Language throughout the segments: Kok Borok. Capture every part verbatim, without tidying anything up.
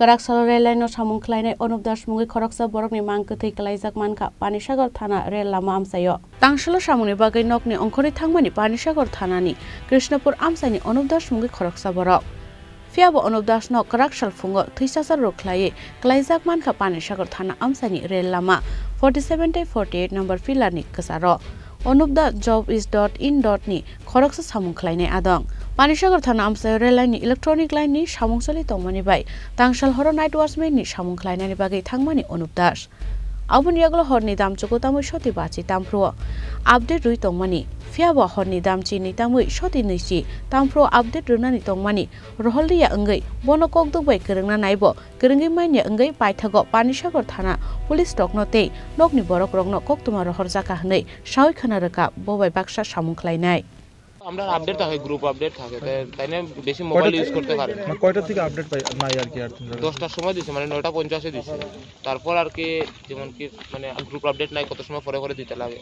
Kwrak salo rel line no samung khlainai Anup Das mungwi khoroksa borokni mang kwthwi kwlaijak mankha Panisagar thana rel lama amchaio. Tangsalo samungni bagwi nokni ongkhorwi thangmani Panisagar thanani Krishnapur amchaini Anup Das mungwi khoroksa borok. Phiya bo Anup Das no kwrak sal phungo thwisacha rwkhlaiwi kwlaijak mankha Panisagar thana amchaini rel lama forty seven tei forty eight number pillar ni kwcharo. Anup Das job is dot in dot ni khoroksa samung khlainai adong. Panisagar thana amchaio rel line ni electronic line ni samung choli tongmani bai tangsal horo night watchman ni samung khlainani bagwi thangmani Anup Das. Aboni yagulo horni damchugo tamwi soti bachi tamphruo update rwi tongmani. Phiya bo horni damchi ni tamwi soti nwichi tamphruo update rwnani tongmani. Rohol riya wngwi bono kokduk bai kwrwngna naibo kwrwngwi manya wngwi paithago Panisagar thana police rokno tei nokni borok rokno koktwma rohorjaka hwnwi sawi khwna rwkha bo bai baksa samung khlainai. আমরা আপডেট থাকে, group update থাকে, তাই, তাই না বেশি মোবাইল কয়টা ইউজ করতে পারে না। মানে কয়টা থেকে আপডেট পাই, নাই আর কি, আর তোমরা? দশটার সময় দিছে, মানে নয়টা পঞ্চাশে দিছে। তারপর আর কি, যেমন কি, মানে গ্রুপ আপডেট নাই, কত সময় পরে পরে দিতে লাগে।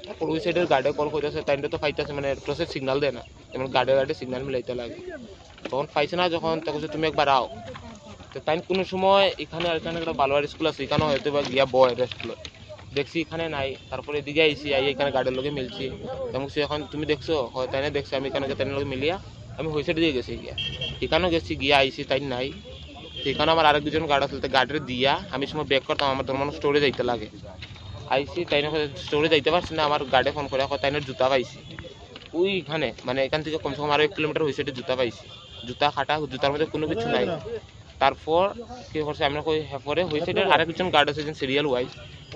তারপর ওই সাইডের গার্ডে কল করতেছে, তাইনটা তো পাইতেছে, মানে টোসে সিগন্যাল দেয় না, যেমন গার্ডে গার্ডে সিগন্যাল মিলাইতে লাগে। তখন পাইছে না যখন, তখন বলছে, "তুমি একবার আও।" তো তাই কোনো সময় এখানে আর এখানে একটা বালোয়ার স্কুল আছে, এখানে হয়তো বা গিয়া বয় রেস্ট লয়। দেখছি এখানে নাই, তারপরে এদিকে আইছি, আই এখানে গার্ডের লগে মিলছি। তো আমি বলছি, "এখন তুমি দেখছো?" "হয়, তাই না দেখছি, আমি এখানে তাই লগে মিলিয়া আমি হই সাইডে দিয়ে গেছি গিয়া।" এখানেও গেছি, গিয়া আইছি, তাই নাই। তো এখানে আমার আরেক দুজন গার্ড আছে, তো গার্ডের দিয়া আমি সময় ব্যাক করতাম, আমার ধর্ম স্টোরে যাইতে লাগে। আইছি, তাই না স্টোরে যাইতে পারছি না, আমার গার্ডে ফোন করে, "এখন তাই না জুতা পাইছি।" ওইখানে, মানে, এখান থেকে কমসে কম আরো এক কিলোমিটার ওই সাইডে জুতা পাইছি, জুতা কাটা, জুতার মধ্যে কোনো কিছু নাই। তারপর কি করছে, আমরা কই, হ্যাঁ, পরে ওই সাইডের আরেকজন গার্ড আছে, একজন সিরিয়াল ওয়াইজ,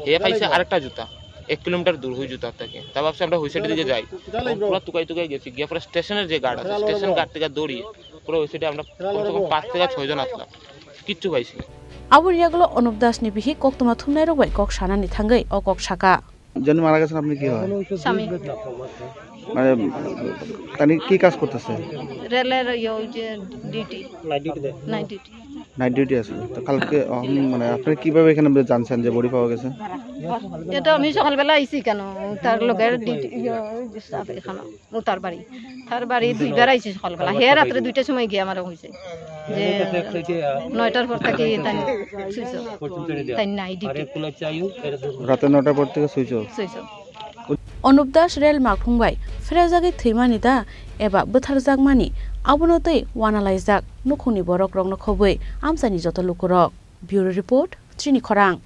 হে পাইছে আরেকটা জুতা, এক কিলোমিটার দূর ওই জুতার থেকে। তা ভাবছি আমরা ওই সাইডের দিকে যাই, পুরো তুকাই তুকাই গেছি, গিয়ে পরে স্টেশনের যে গার্ড আছে, স্টেশন গার্ড থেকে দৌড়িয়ে পুরো ওই সাইডে আমরা কমসে কম পাঁচ থেকে ছয় জন আসলাম, কিচ্ছু পাইছি না। Aboni yagulo Anup Das ni bihik koktwma thumnairok bai kok sanani thangwi o kok saka. যিনি মারা গেছেন, আপনি কি হয়? স্বামী। মানে, তানি কি কাজ করতেছে? রেলের ইয়ে, ওই যে ডিউটি। নাইট ডিউটি দেয়। Night duty. নাইট ডিউটি আছে। তো কালকে, আহ, মানে, আপনি কিভাবে এখানে জানছেন যে বডি পাওয়া গেছে? এটা আমি সকালবেলা আইছি কেন, তার লগে ডিউটি, ইয়ে, ওই যে স্টাফ এখানে। ও তার বাড়ি, তার বাড়ি দুইবার আইছে সকালবেলা। হে রাত্রে দুইটার সময় গিয়ে আমার হইছে যে নয়টার পর থেকে তাই সুইচ অফ, তাই নাই ডিউটি। রাতে নয়টার পর থেকে switch off. Switch off. Anup Das rel makhung bai phrajagwi thwimani da eba bwtharjakmani, abono tei wanalaijak nukhungni borok rokno khobwi amchaini joto lukurok. Bureau Report, Chini Khorang.